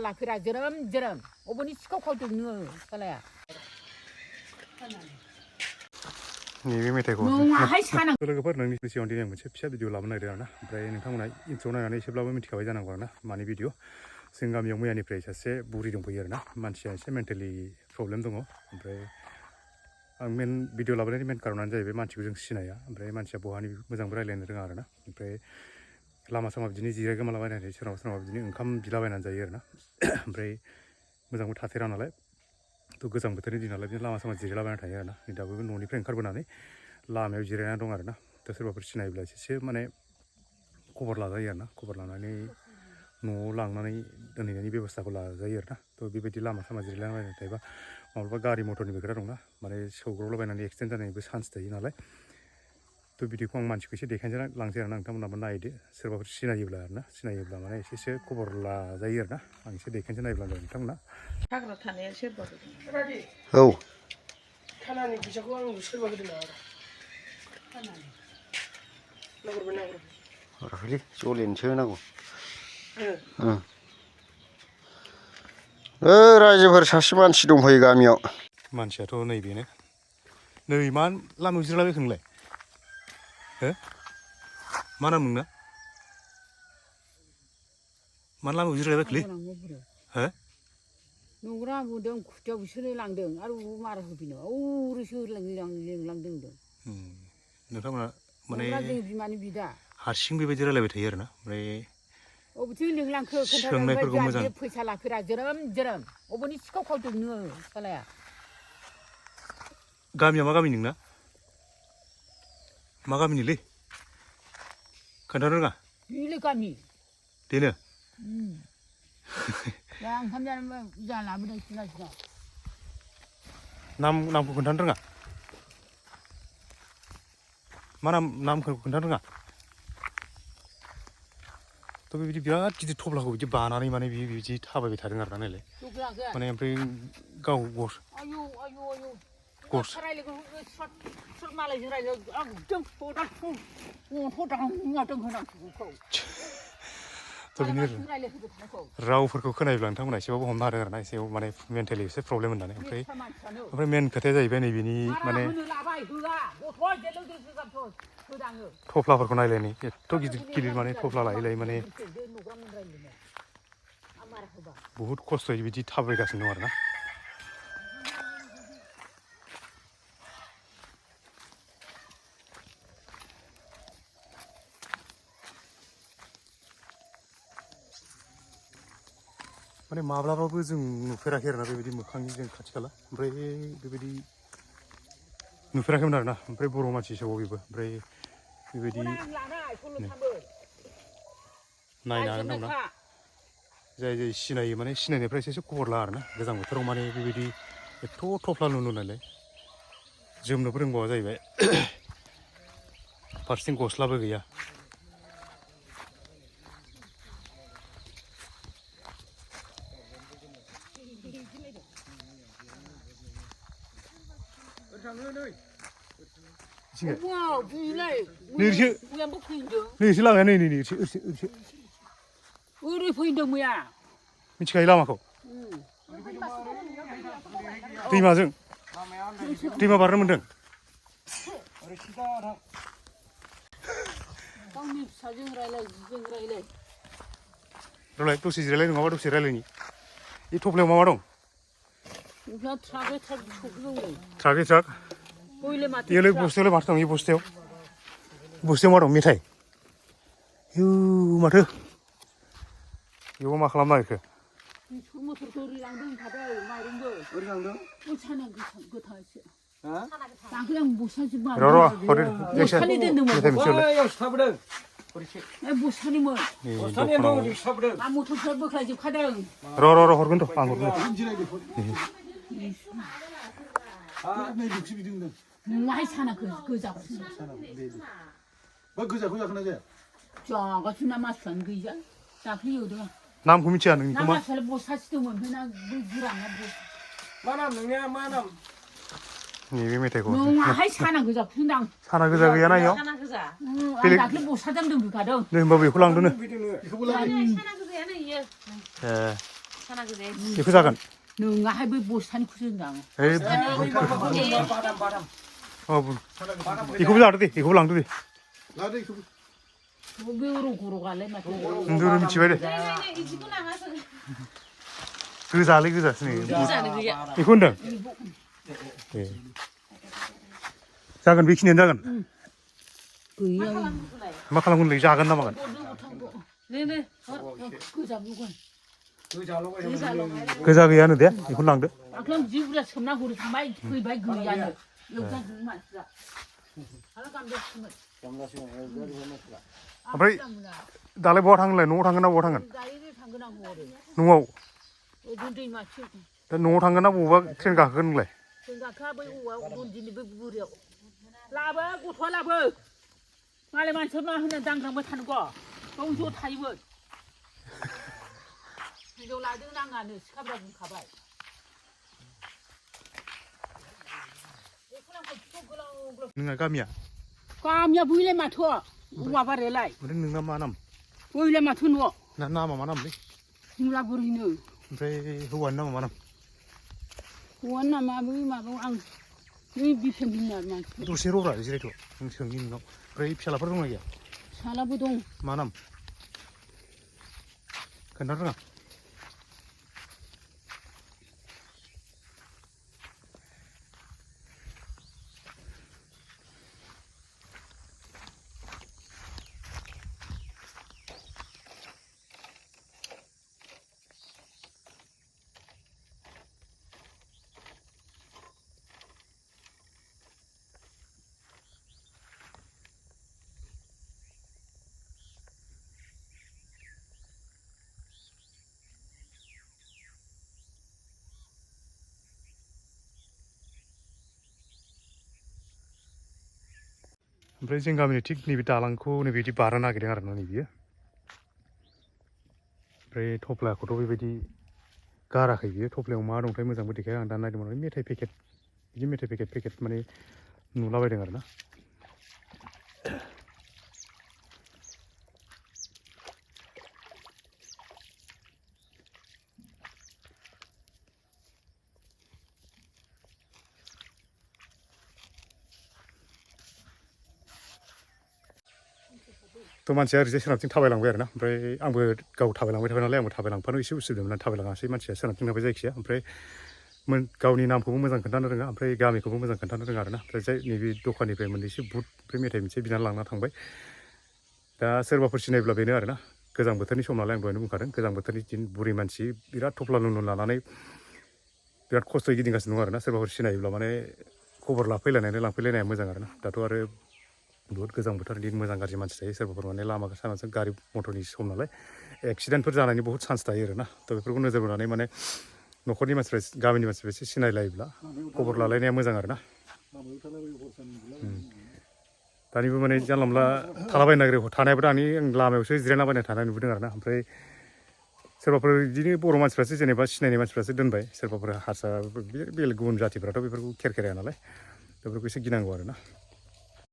लाफेरा जोरोम जोरोम अबनि सिखाव खावदों नोङो सालाया नैबे मेथाइखौ लोगोफोर नोंनि सिगाङाव दिनै मोनसे फिसा भिडिअ लाबोनो नागिरदों आरोना ओमफ्राय नोंथांमोना इन्ट्र' नायनानै एसेब्लाबो मिथिखाबाय जानांगौ आरोना मानि भिडिअ जों गामियाव मैयानिफ्राय सासे बुरि दंफैयो आरोना मानसिया एसे मेन्टेलि प्रब्लेम दङ ओमफ्राय आं मेन भिडिअ लाबोनायनि मेन कारनानो जाहैबाय मानसिखौ जों सिनाया ओमफ्राय मानसिया बहानि मोजांबो रायज्लायनो रोङा आरोना ओमफ्राय लामा सामा बिदिनो जिरायगोमालाबायनानै सोरनावबा सोरनावबा बिदिनो ओंखाम बिलाबायनानै जायो आरोना ओमफ्राय मोजांबो थाथेरा नालाय थ' गोजां बोथोरनि दिन नालाय बिदिनो लामा सामा जिरायलाबायना थायो आरोना दाबो न'निफ्राय ओंखारबोनानै लामायाव जिरायना दं आरोना दा सोरबाफोर सिनायोब्ला एसे माने खबर लाजायो आरोना खबर लानानै न'आव लांनानै दोनहैनायनि बेब'स्थाखौ लाजायो आरोना थ' बेबायदि लामा सामा जिरायलाबायना थायोबा माब्लाबा गारि मटरनिबो खोथा दंना माने सौग्रावलाबायनानै एक्सिडेन्ट जानायनिबो चान्स थायो नालाय थ' बिदिखौ आं मानसिखौ एसे देखायनो लांसै आरोना नोंथांमोनाबो नायदो सोरबाफोर सिनायोब्ला माने एसे खबर लाजायो आरोना आं एसे देखायनोसै नायब्ला नोंथांमोना हाग्रा थानाया सोरबा औ खानानि फैसाखौ आं सोरबा होदों नामा हराखैलै जलेनसो होनांगौ रायजोफोर सासे मानसि दंफैयो गामियाव मानसियाथ' नैबेनो नै मा लामायाव जिरायलाबायखो नोंलाय हो मा नाम नोंना मा लामायाव जिरायलाबायखोलै हो नंग्रा बुंदों खुथियाव बिसोरो लांदों आरो मारा होफिनो औरैसो लिंलांदों नोंथांमोना माने जोंनि बिमानि बिदा हारसिं बेबायदि रायलायबाय थायो आरोना ओमफ्राय अबेथिं लिंलांखो खोन्थादों सोंनायफोरखौ मोजां फैसा लाफेरा जोरोम जोरोम अबनि सिखाव खावदों नोङो सालाया गामिया मा गामि नोंना मा गामिनिलै खोन्थानो रोङा बेले गामि बेनो दा ओंखाम जानो लाबोदों सिना नामखौ खोन्थानो रोङा मा नामखौ खोन्थानो रोङा थ' बेबायदि बिराद गिदिर थफ्लाखौ बिदि बानानै माने बिदि थाबायबाय थादों आरोना नायलाय माने ओमफ्राय गाव मालायजों थ' बिनि रावफोरखौ खोनायोब्ला नोंथांमोना एसेबाबो हमनो हादों आरोना एसे माने मेन्टेलि एसे प्रब्लेम होननानै ओमफ्राय मेन खोथाया जाहैबाय नैबेनि माने थफ्लाफोरखौ नायलाय नै एथ' गिदिर माने थफ्ला लायै माने बुहुद खस्थ'यै बिदि थाबायगासिनो दं आरोना माने माब्लाबाबो जों नुफेराखै आरोना बेबायदि मोखांनि जों खाथि खाला ओमफ्राय बेबायदि नुफेराखैमोन आरोना ओमफ्राय बर' मानसिसो बेबो ओमफ्राय बेबायदि नायनो हागोन दंना जाय सिनायो माने सिनायनायफ्रा एसे खबर ला आरोना गोजां बोथोराव माने बेबायदि एथ' थफ्ला नुनो नालाय जोमनोबो रोंबावा जाहैबाय फारसेथिं गस्लाबो गैया नैसो लामाया नै ओरै फैदों मैया मिथिखायो लामाखौ दैमाजों दैमा बारनो मोन्दों गावनि फिसाजों रायलाय जिजों रायलाय रलाय दसे जिरायलाय नङाबा दसे रायलायनि बे थफ्लायाव मा दं ट्राक बेयोलाय बस्थायावलाय माथो दं बे बस्थायाव मा दं मेथाइ इउ माथो बेयाव मा खालामनो नागिरखो हरगोन र' आं नोंहाय साना गोजाखौ गोजाखौ जाखोना जाया जागासिनो ना मानसिफ्रानो गैया दाख्लै एवदों नामखौ मिथिया नोंनिखौ मा बस्थासे दंमोन ओमफ्राय गोराना मा नाम नोंनिया मा नाम नैबे मेथाइखौ नोंहाय साना गोजाखौ होनदां साना गोजा गैयाना इयाव आं दाख्लै बस्थाजों दोनफैखादों नै होनबा बेखौ लांदोनो बेखौबो ए 사나 그래. 이거 작은. 너가 할배 보스탄 쿠신다. 에이, 바람. 뭐. 이거 보자 알아디. 이거 보랑 두디. 나도 이거 뭐로 고로 갈래 맞아. 누르면 집에. 이 집은 나가서 그 자리 그 자스네. 사는 그야. 이거 온다. 예. 작은 비키는 작은. 그야. 막하는 건 이제 작은 남아간. 네네. 그 잡고. 그 잘로 가. 그 자기 하는데 이거 랑데. 아 그럼 집으로 섬나 고리 마이 거의 마이 그야. 여기다 그만 쓰라. 하나 감도 쓰면. 오मफ्राय दालाय बहा थांनोलाय न'आव थांगोन ना बहा थांगोन 다이를 당근하고 오래. न'आव 돈 दै마치. दा न'आव थांगोन ना बबावबा ट्रेन गाखोगोन नोंलाय 생각해 बै औवा 돈 दिनैबो बुरियाव. लाबो गथ'आ लाबो. मालाय मानसिफोर होनो दांग्रांबाय थानांगौ. गाव ज' थायोमोन. हिनजाव लादों नाङानो सिखाब्रा बुंखाबाय. नोंना गामिया गामिया बैलाय माथो औवाबारियालाय ओमफ्राय नोंना मा नाम बैलाय माथो न' ना नामा मा नामलै मुलाबुरिनो ओमफ्राय हौवानि नामा मा नाम हौवानि नामा बै माबायाव आं बै बिफेन बिमा मानसि दसे र'ब्रा जिरायथ' नों सोंनि नोंनाव ओमफ्राय फिसालाफोर दंना गैया फिसालाबो दं मा नाम खोन्थानो रोङा ओमफ्राय जों गामिनि थिग नैबे दालांखौ नैबेदि बारनो नागिरदों आरो ना नैबेयो ओमफ्राय थफ्लाखौथ' बेबायदि गाराखै बियो थफ्लायाव मा दंथाय मोजांबो देखाया आं दा नायदोंमोन मेथाइ पेकेट बिदि मेथाइ पेकेट माने नुलाबायदों आरो ना थ' मानसिया ओरैजाय सोनाबथिं थाबायलांबाय आरो ना ओमफ्राय आंबो गाव थाबायलांबाय थाबाय नालाय आंबो थाबायलांफानो एसे उसुबिदामोन थाबायलाङासै मानसिया सोनाबथिं थाबाय जायखिया ओमफ्राय गावनि नामखौबो मोजां खोन्थानो रोङा ओमफ्राय गामिखौबो मोजां खोन्थानो रोङा आरो ना ओमफ्राय जाय नैबे दखाननिफ्राय मोननैसो बुट ओमफ्राय मेथाइ मोनसे बिनानै लांना थांबाय दा सोरबाफोर सिनायब्ला बेनो आरो ना गोजां बोथोरनि सम नालाय आं दहायनो बुंखादों गोजां बोथोरनि दिन बुरि मानसि बिराद थफ्ला लुन लानानै बिराद खस्थ'यै गिदिंगासिनो दं आरो ना सोरबाफोर सिनायोब्ला माने खबर लाफैलायनानै लांफैलायनाया मोजां आरो ना दाथ' आरो बहुत गोजां बोथोर दिन मोजां गाज्रि मानसि थायो सोरबाफोर माने लामा सामाजों गारि मटरनि सम नालाय एक्सिडेन्टफोर जानायनि बहुत चान्स थायो आरो ना थ' बेफोरखौ नोजोर बोनानै माने न'खरनि मानसिफ्रा गामिनि मानसिफ्रा एसे सिनायलायोब्ला खबर लालायनाया मोजां आरो ना दानिबो माने जानला मोनला थालाबायनो नागिरो थानायाबो दानि लामायावसो जिरायलाबायना थानाय नुबोदों आरो ना ओमफ्राय सोरबाफोर बिदिनो बर' मानसिफ्रासो जेनेबा सिनायनाय मानसिफ्रासो दोनबाय सोरबाफोर हारसा बेलेग गुबुन जातिफ्राथ' बेफोरखौ खेर खेराया नालाय दा बेफोरखौ एसे गिनांगौ आरो ना